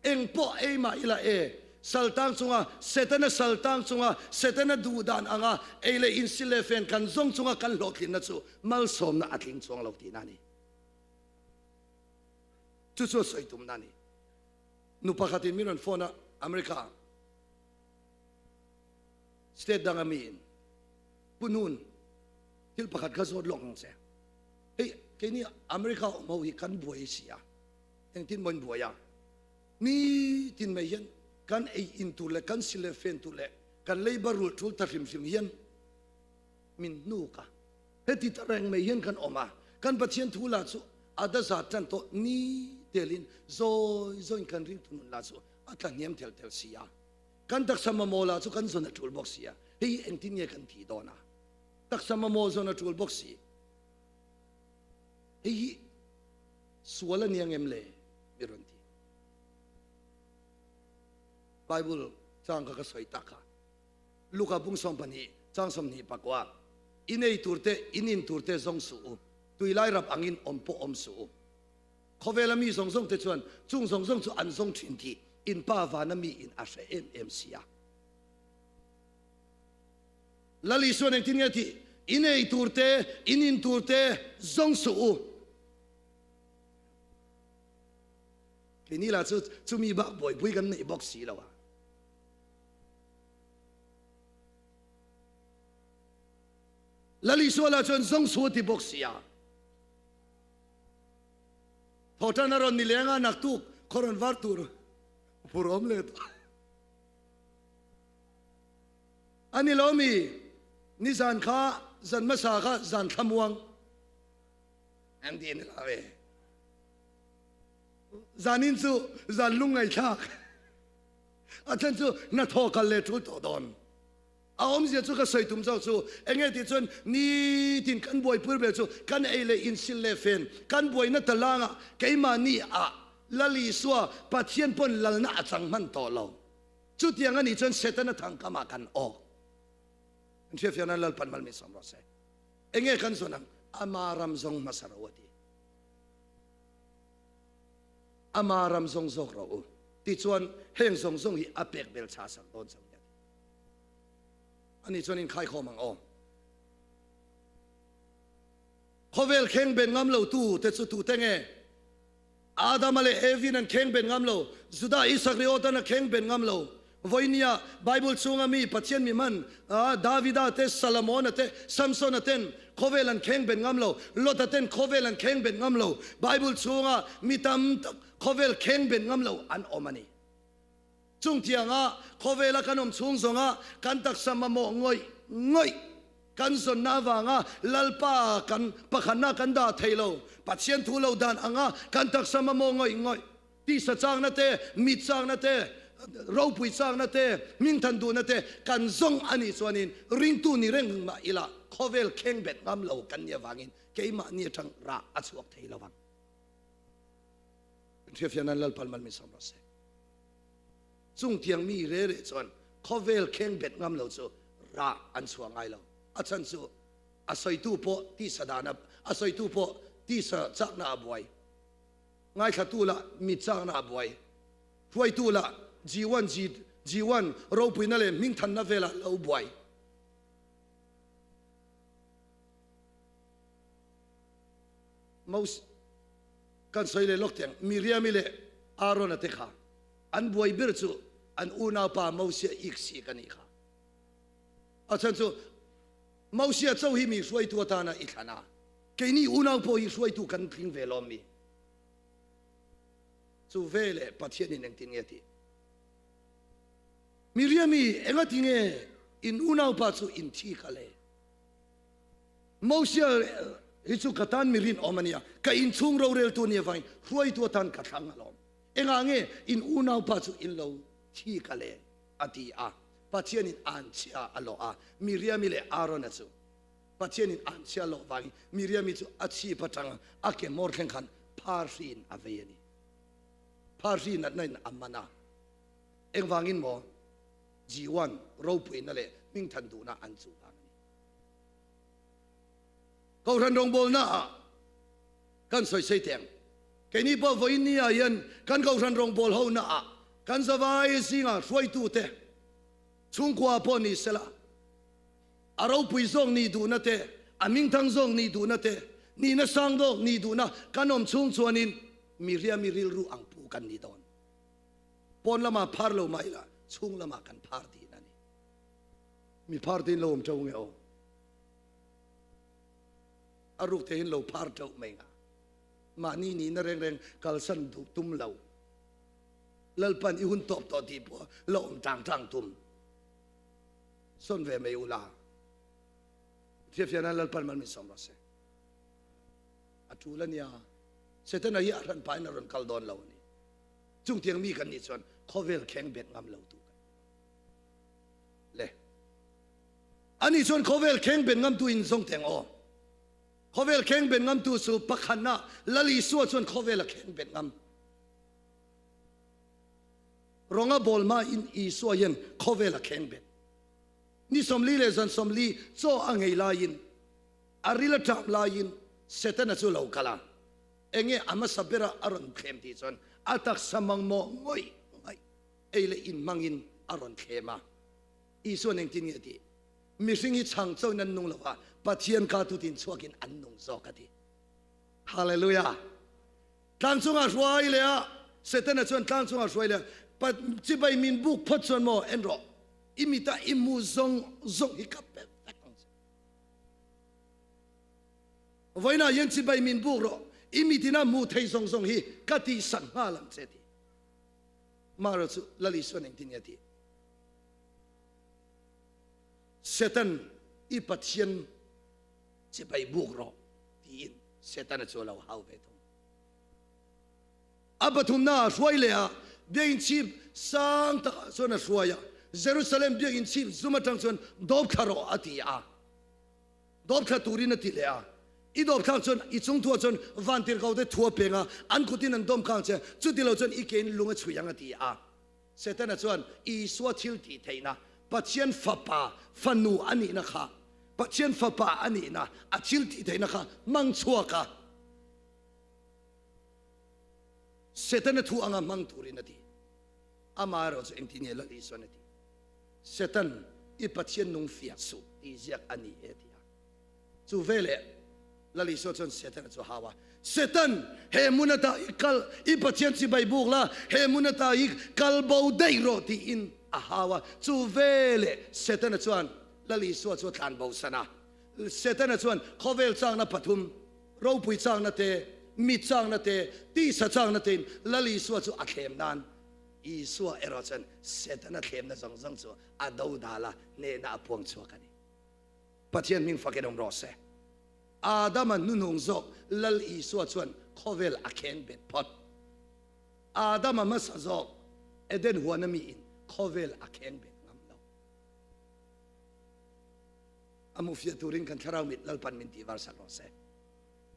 [SPEAKER 1] Eng pawh ei mah ila e, saltang chunga Setana saltang chunga Setana duh dan anga ei leh in sil leh fen kan zawng chunga kan hlawhtlinna chu malsawmna a tling chuang lo tihna a ni. Chu chu a sawi tumna a ni. Nu pakhatin min rawn phone a, America state danga miin Pu Nun, thil pakhat kha zawt lawk ang che. Hei, keini America awm ho hi kan buai si a, engtin maw in buai a? Nitin mai hian kan ei in tur leh kan sil leh fen tur leh kan leiba rulh thul ta hrim hrim hian min hnuk a. Heti ta reng mai hian kan awm a, kan Pathian thu lah chu a da zat tan tawh ni telin zawi zawiin kan ringtu nun lah chu a tla hniam tel tel si a. Kan taksa mamawh lah chu kan zawn a tul bawk si a, hei hi engtin nge kan tih dawn a? Taksa mamawh zawn a tul bawk si. Hei hi sual a ni ang em le? Mi rawn ti. Bible chang kha ka sawi tak a. Luka bung 12 chang 29 In ei tur te, in in tur te zawng suh u, tuilai rap angin awm pawh awm suh u. Khawvela mi zawng zawng te chuan chung zawng zawng chu an zawng thin tih in Pa vana mi in a hre em em si a. Lal Isuan engtin nge tih? In ei tur te, in in tur te zawng suh u. Keini lah chu chumi bak buaipui kan neih bawk si lo a. Lal Isua lah chuan zawng suh a ti bawk si a. Thawhtan a rawn ni leng a, naktuk khaw rawn var tur phur awm leh tawh. A ni lo mi, nizan kha zan hmasa kha zan thlamuang an ti ni lo e. Zanin chu zan lungngaihthlak a then chu hnathawh kal leh tul tawh dawn. A awmzia chu ka sawi tum zawk chu enge tih chuan nitin kan buaipui ber chu kan ei leh insil leh fen kan buaina ta langah keimahni ah Lal Isua Pathian pawn lalna a chang hman tawh lo. Chutiang anih chuan Setana thangkamah kan awk. Kan hriatfiah nan Lalpan mal min sawm rawh se. Enge kan zawn ang? Ama ram zawng hmasa ro a ti. Ama ram zawng zawk rawh u. Tichuan heng zawng zawng hi a pek bel chha sak dawn chauh nia. Ani chuan in khaikhawm ang aw. Khawvel kheng ben ngam lo tu te chu tute nge? Adama leh Evin an kheng ben ngam lo, Judah Isakriot-an a kheng ben ngam lo. Vawinia Bible chhunga mi Pathian mi hman Davida te, Salamona te, Samsona ten khawvel an kheng ben ngam lo, Lota ten khawvel an kheng ben ngam lo. Bible chhunga mi tam tak khawvel kheng ben ngam lo an awm a ni. Chung tianga khawvela kan awm chhung zawnga kan taksa mamawh ngawih ngawih kan zawnna avanga Lalpa kan pakhatna kan dah thei lo. Pathian thu lo dan anga kan taksa mamawh ngawih ngawih, tisa chakna te, mit chakna te, ropui chakna te, hmingthan duhna te kan zawng a nih chuanin ringtu ni reng mah ila khawvel khengbet ngam lo kan nih avangin keimahni atang rah a chhuak thei lo ang. Hriatfiah nan Lalpan mal min sawm rawh se. Chung tiang mi re re chuan khawvel kheng bet ngam lo chu rah an chhuah ngai lo. A chhan chu a sawitu pawh tisa dan a, a sawitu pawh tisa chakna a buai. Ngaithlatu lah mi chakna a buai. Hruaitu lah G1, G, G1 ropuina leh hmingthanna velah lo buai. Mos Kan sawi leh lawk teng, Miriam-i leh Aaron-a te kha an buai ber chu an unaupa Mosia ik si ka nih kha. A chhan chu Mosia cho hi mi hruaitu atana i thlan a, keini unau pawh hi hruaitu kan tling ve lawm mi. Chu ve leh Pathianin engtin nge tih? Miriam-i engati nge in unaupa chu in thi kha le? Mosia hi chu ka tan mi rinawm a nia, ka inchhung roreltu a nih avangin hruaitu atan ka thlang alawm. Engah nge in unaupa chu in lo thi ka le? a ti a. Pathianin anchhia a lawh a, Miriami leh Aarona chu Pathianin anchhia a lawh vangin Miriami chu a chhip atanga a ke hmawr thleng khan pharhriin a vei a ni. Pharhri natna in a man a. Engvangin maw? G1 ropuina leh hmingthan duhna an chuh vang a ni. Kohhran rawngbawlna ah kan sawi sei teh ang. Keini pawh vawiin ni ah hian kan kohhran rawngbâwl ho na ah kan zavai zingah hruaitu te chhungkua pawh ni sela a ropui zawk nih duhna te, a hmingthang zawk nih duhna te, nihna sang dawk nih duhna kan awm chhung chuanin mi riami rilru ang pu kan ni dawn. Pawn lamah phar lo mah ila chhung lamah kan phar tihna a ni. Mi phar te in lo awm teuh nge aw? A ruk te in lo phar teuh mai nga. Mahni nihna reng reng kalsan duh tum lo. Lalpan i hun tawp tawh tih pawh la awm tang tang tum. Sawn ve mai ula. Thiafian an Lalpan mal min sawm rawh se. A tul a nia. Setana hi a hran pain a rawn kal dawn lo a ni. Chungtiang mi kan nih chuan khawvel kheng bet ngam lo tu kan ni. Le. Ani chuan khawvel kheng ben ngamtu in zawng teng aw. Khawvel kheng ben ngamtu chu pakhatna Lal Isua chuan khawvel a kheng bet ngam. Rawnga bawl hma in Isua hian khawvel a kheng bet. Ni 40 leh zan 40 chaw a ngei laiin, a ril a ṭam laiin Setana chu lo kal a. Enge a hmasa bera a rawn thlem tih chuan a taksa mangmawh ngawih ngawih ei leh in hmangin a rawn thlem a. Isua'n engtin nge a tih? Mihring hi chhang chauhin an nung lo a, Pathian ka tutin chhuakin an nung zawk a ti. Hallelujah! Tlang chungah hruai leh a, Setana chuan tlang chungah hruai leh a, chibai min buk phawt chuan maw en rawh, i mita i mu zawng zawng hi ka pe vek ang che. Vawiinah hian chibai min buk rawh, i mitina hmuh thei zawng zawng hi ka tihsak nghal ang che ti. Mara chu Lal Isua'n engtin nge a tih? Satan i Pathian chibai buk rawh tiin Setana chu a lo hau ve thung. A pathumna ah hruai leh a, biakinn chhip sang takah chuan a hruai a, Jerusalem biakinn chhip zum atang chuan dawp thla rawh a ti a. Dawp thla turin a ti leh a. I dawp thlak chuan i chung thuah chuan vantirhkoh te thu a peng a, an kutin an dawm khang che, chuti lo chuan i kein lung a chhui ang a ti a. Setana chuan Isua thil tih theihna, Pathian Fapa fanu a nihna kha, Pathian Fapa a nihna, a thil tih theihna kha hmang chhuak a, Setana thu anga hmang turin a ti. Amaherawh chu engtin nge Lal Isuan a tih? Setan, i Pathian nung fiah suh tih ziak a ni e a ti a. Chu veleh Lal Isua chuan Setana chu a hau a, Setan, he hmun ata i kal, i Pathian chibai buk la, he hmun ata i kal bo daih rawh tiin a hau a. Chu veleh Setana chuan Lal Isua chu a tlan bo san a. Setana chuan khawvel chakna pathum, ropui chakna te, mit chakna te, tisa chakna tein Lal Isua chu a thlem nan Isua erawh chuan Setana thlemna zawng zawng chu a do dal a, hnehna a puang chhuak a ni. Pathian hming fakin awm rawh se. Adama hnuhnung zawk Lal Isua chuan khawvel a khen bet phawt. Adama hmasa zawk Eden huana miin khawvel a khen bet ngam lo. A hmuhfiah turin kan thlarau mit Lalpan min tih varsak rawh se.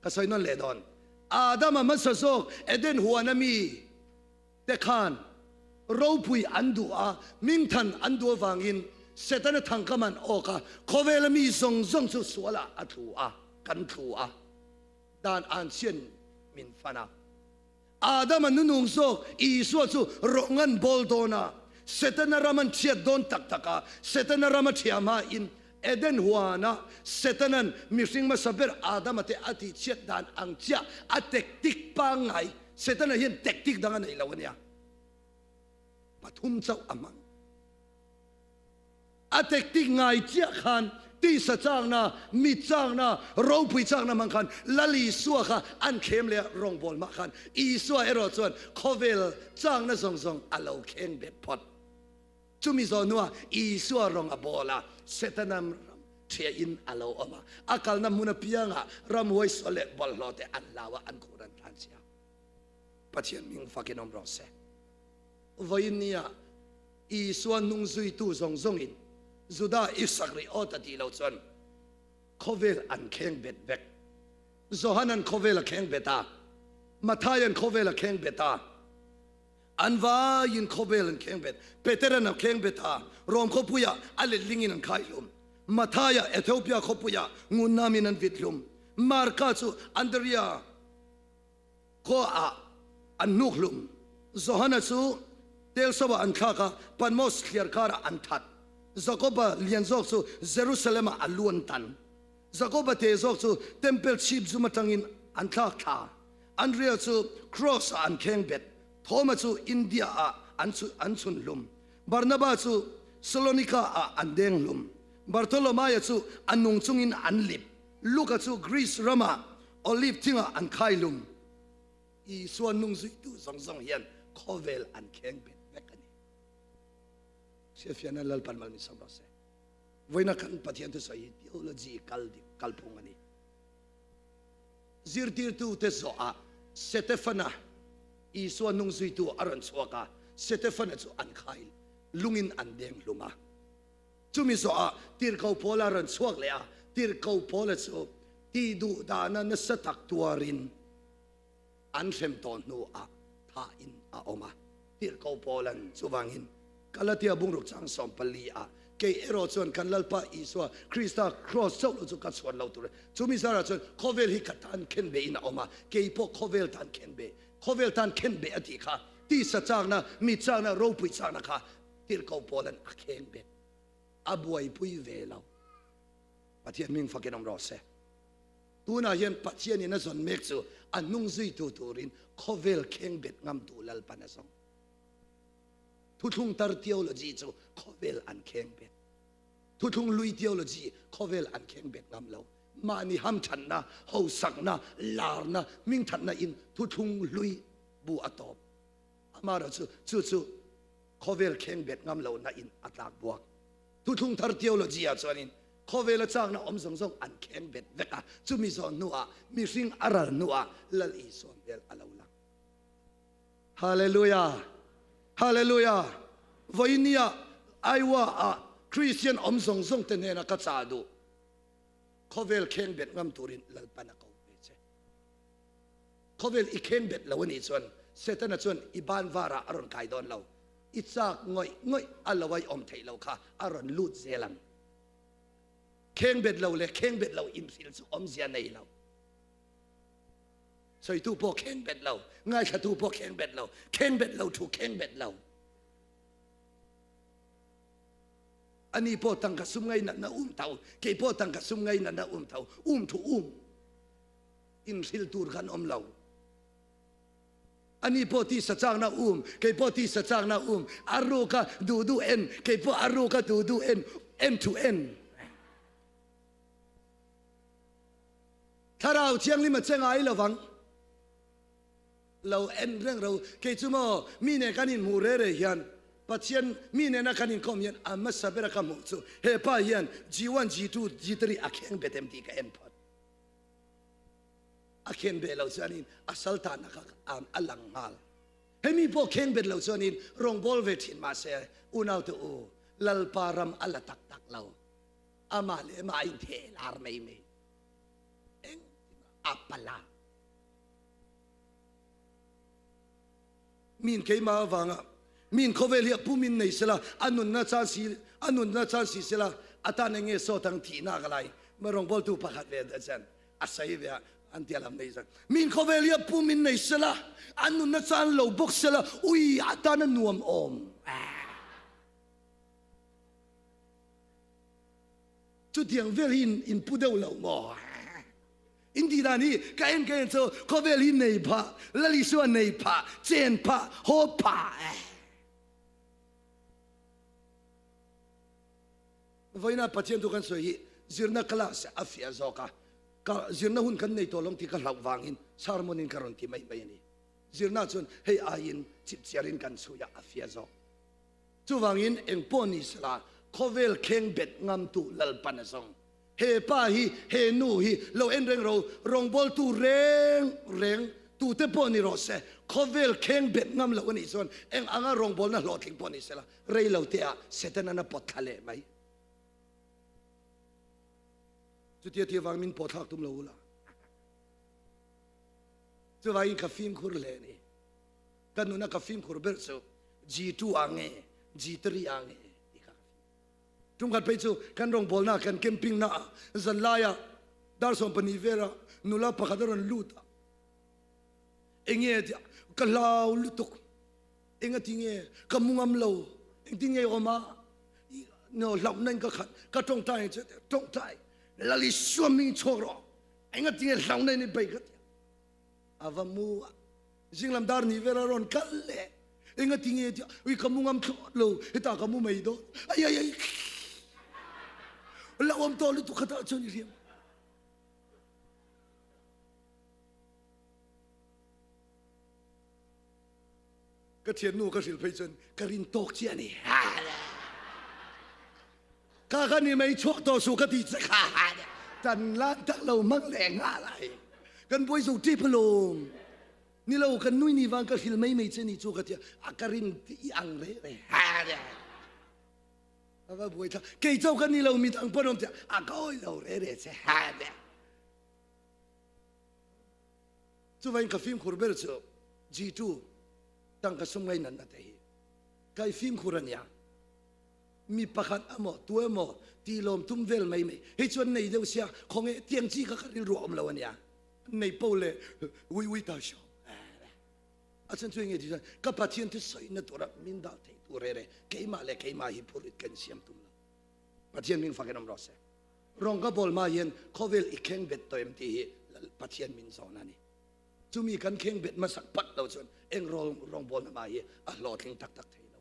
[SPEAKER 1] Ka sawi nawn leh dawn. Adama hmasa zawk Eden huana mi te khan ropui an duh a, hmingthan an duh avangin Setana thangkam an awk a, khawvela mi zawng zawng chu sualah a tlu a, kan tlu a, dan an chhian min fan a. Adama nunung zawk Isua chu rawng an bawl dawn a, Setana ram an chhiat dawn tak tak a, Setana ram a thiam hain Eden huana Setanan mihring hmasa ber Adama te a tihchhiat dan ang chiah a tactic pangngai Setana hian tactic dang a nei lo a nia. Pathum chauh a hmang. A tactic ngai chiah khan tisa chakna, mit chakna, ropui chakna hmang khan Lal Isua kha an thlem leh a, rawngbâwl mah khan Isua erawh chuan khawvel chakna zawng zawng a lo kheng bet phawt. Chumi zawh hnuah Isua rawng a bawl a, Setana ram ṭhiahin a lo awm a. A kalna hmun apiangah ramhuai sual leh bawlhhlawh te an hlau a, an khur an tlanchhia. Pathian hming fakin awm rawh se. Vawiin nia Isua hnung zuitu zawng zawngin Juda i sak rih awt a tih loh chuan khawvel an kheng bet vek. Johanan khawvel a kheng bet a, Mathaian khawvel a kheng bet a, An vaiin khawvel an kheng bet. Peteran a kheng bet a, Rom khawpuiah a letlingin an khai hlum. Mathaia Ethiopia khawpuiah ngunnamin an vit hlum. Marka chu Andria khuaah an hnuk hlum. Johana chu Telsoah an thlak a, Patmos thliar karah an that. Jakoba lian zawk chu Jerusalem-ah a lu an tan. Jakoba te zawk chu Tempel chhip zum atangin an thlak thla. Andrea chu Cross ah an kheng bet, Thoma chu India ah an an chhun hlum, Barnaba chu Salonika ah an deng hlum, Bartholomaia chu a nung chungin an lip, Luka chu Greece ramah Olive thingah an khai hlum. Isua nung zuitu zawng zawng hian khawvel an kheng bet vek a ni. Hriatfiahna Lalpan mal min sawm rawh se. Vawiina kan Pathian thusawi hi theology kal dik kalphung a ni. Zirtirtute zawhah Setefana, Isua hnungzuitu a rawn chhuak a, Setefana chu an khai lungin an deng hlum a. Chumi zawhah Tirhkoh Paula rawn chhuak leh a, Tirhkoh Paula chu tih duh dahna nasa tak tuarin an hrem tawh hnuah thahin a awm a. Tirhkoh Paula'n chuvangin Galatia bungruk chang 14 ah kei erawh chuan kan Lalpa Isua Krista kraws chauh lo chu ka chhuan lo tur a ni. Chumi zarah chuan khawvel hi ka tan khenbehin a awm a, kei pawh khawvel tan khenbeh, khawvel tan khenbeh a tih kha tisa chakna, mi chakna, ropui chakna kha Tirhkoh Paula'n a khengbet, a buaipui ve lo. Pathian hming fakin awm rawh se. Tunah hian Pathianin a zawn mek chu a hnung zuitu turin khawvel khengbet ngamtu Lalpan a zawng. Thuthlung tar theology chu khawvel an khengbet. Thuthlung lui theology khawvel an khengbet ngam lo. Mahni hamthanna, hosakna, larna, hmingthatna in thuthlung hlui bu a tawp. Amaherawh chu chu chu khawvel khengbet ngam lohna in a tlak buak. Thuthlung thar theology ah chuanin khawvela chakna awm zawng zawng an kheng bet vek a, chumi zawh hnuah mihring a ral hnuah Lal Isua hmel a lo lang. Hallelujah! Hallelujah! Vawinia Iowa ah Christian awm zawng zawng te hnena ka chah duh, khawvel kheng bet ngam turin Lalpan a ko ve che. Khawvel i kheng bet lo anih chuan Setana chuan i ban varah a rawn kai dawn lo. I chak ngawih ngawih a lo ai awm theih lo kha a rawn lut zel ang. Kheng bet lo leh kheng bet lo inhrilh chu awmzia nei lo. Sawitu pawh kheng bet lo, ngaithlatu pawh kheng bet lo, kheng bet lo thu kheng bet lo. Ani pawh tangka sum ngai natna um tho, kei pawh tangka sum ngai natna um tho, um thu um. Inhrilh tur khan awm lo. Ani pawh tisa chakna um, kei pawh tisa chakna um, a ruka duh duh en, kei pawh a ruka duh duh en, en thu en. Thlarau Thianghlim a che ngai lovang. Lo en reng ro, kei chu maw mi nen kan inhmuh re re hian, Pathian mi nena kan inkawm hian a hmasa bera ka hmuh chu he pa hian G1, G2, G3 a kheng bet em tih ka en phawt. A khen beh lo chuanin a sal tanna kha a lang nghal. Hemi pawh kheng bet lo chuanin rawngbâwl ve ṭhin mah se, unaute u, Lalpa ram a la tak tak lo. Amah leh amah a intheh lar mai mai. Engtin a pala. Min keimah avanga min khawvel hi a pumin nei sela, a nunna chan si, a nunna chan si sela, a tan eng nge sawt ang thihna ka lai. Ma rawngbawltu pakhat ve a chan a sawi ve a, an tia lam nei zan. Min khawvel hi a pumin nei sela, a nunna chan lo bawk sela, ui a tan a nuam awm. Chutiang vel hi in pu deuh lo maw? In tih dan hi ka en ka en chu khawvel hi nei phah, Lal Isua nei phah, chen phah, haw phah e. Vawiina Pathian thu kan sawi hi zirna class a fiah zawk a, ka zirna hun kan nei tawh lo tih ka hlauh vangin sermon in ka rawn ti mai mai a ni. Zirna chuan hei aiin chipchiarin kan chhui a, a fiah zawk. Chuvangin engpawh ni sela khawvel kheng bet ngamtu Lalpan a zawng. He pa hi, he nu hi lo en reng ro, rawngbawltu reng reng tute pawh ni rawh se, khawvel kheng bet ngam lo a nih chuan eng anga rawngbawlna hlawhtling pawh ni sela, rei lo te ah Setanan a pawt thla leh mai. Chutia tia vang min pawh thlak tum lo ula. Chuvangin ka fimkhur hle a ni. Ka nuna ka fimkhur ber chu G2 ah nge G3 ah nge tih kha ka fimkhur. Tumkhat phei chu kan rawngbawlna kan camping na ah zanlai ah dar 12 vel ah nula pakhat a rawn lut a, enge a tia ka hlau lutuk, enga ti nge ka mu ngam lo, engtin nge awm a, no hlauhna in ka khat, ka tawngtai che tawngtai Lal Isua hming chhuak rawh, enga ti nge hlauhna in i bei ka tia. A va mu a, zinglam dar ni vel a rawn kal leh. Enga ti nge tia, ui ka mu ngam thlawt lo, hetah ka mu mai dawn. Ai ai ai, la awm tawh lutuk khatah chuan i hriam. Ka thiannu ka hrilh phei chuan ka rin tawk chiah a ni. Ka ka ni mai chhuak tawh suh ka ti che kha. Tan lan tak lo hmang leh nghal ai. Kan buai zo tep alawm. Ni lo kan nui ni vang ka hril mai mai che ni chu ka tia a ka rin i ang re re. Ava buai thla kei chau ka ni lo mi dang pawn awm che a ka awi lo re re che ha de. Chuvain ka fimkhur ber chu G2 tangka sum ngai nan na te hi kai fimkhur ania. Mi pakhat emaw tu emaw ti lawm tum vel mai mai hei chuan nei deuh sia khawnge tiang chi kha ka rilru a awm lo ania. Nei po le ui ui ta sio. A chan chu enge ti chuan ka Pathian thu sawina tura min dah thei tu re re keimah leh keimah hi phurit kan siam tum lo. Pathian min fakin awm rawh se. Rawng ka bawl hma hian khawvel i kheng bet tawh em tih hi Pathian min zawn a ni. Chumi kan kheng bet hmasak pat lo chuan eng rawngbawlna hma hi a hlawhtling tak tak thei lo.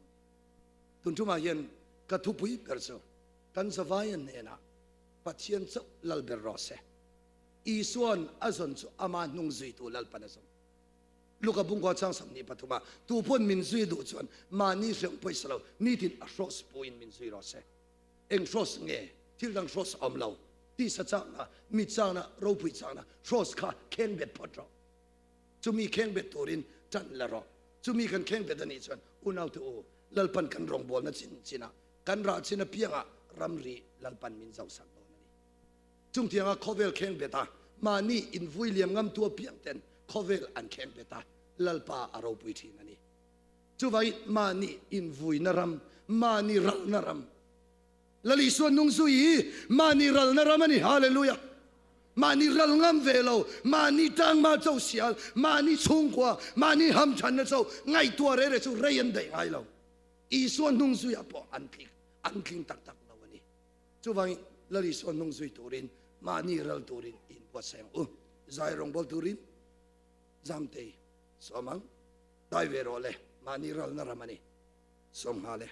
[SPEAKER 1] Tun tumah hian ka thupui ber chu kan zavaian hnenah Pathian chauh lal ber rawh se. Isuan a zawn chu ama hnung zuitu Lalpan a zawm. Luka bungkua chang 23 ah tu pawn min zui duh chuan mahni hreuh pawisa lo nitin a hraws puin min zui rawh se. Eng hraws nge? Thil dang hraws a awm lo. Tisa chakna, mit chakna, ropui chakna hraws kha kheng bet phawt rawh. Chumi kheng bet turin tan la rawh. Chumi kan kheng bet anih chuan unaute u, Lalpan kan rawngbawlna chin chinah, kan rah chin apiangah ramri Lalpan min zohsak dawn a ni. Chungtianga khawvel kheng bet a, mahni invui liam ngamtu apiang ten khawvel an kheng bet a, Lalpa a ropui thin a ni. Chuvangin mahni invuina ram, mahni ralna ram, Lal Isua nung zui hi mahni ralna ram a ni. Hallelujah! Mahni ral ngam ve lo, mahni tangma cho sial, mahni chhungkua, mahni hamthanna cho ngaihtuah reh reh chu rei an daih ngai lo. Isua hnung zuiah pawh an tling, an tling tak tak lo a ni. Chuvangin Lal Isua hnung zui turin mahni ral turin inbuatsaih ang u. Zai rawngbâwl turin Zamtei sawm ang, dai ve rawh le, mahni ralna ram a ni. Sawm nghal e.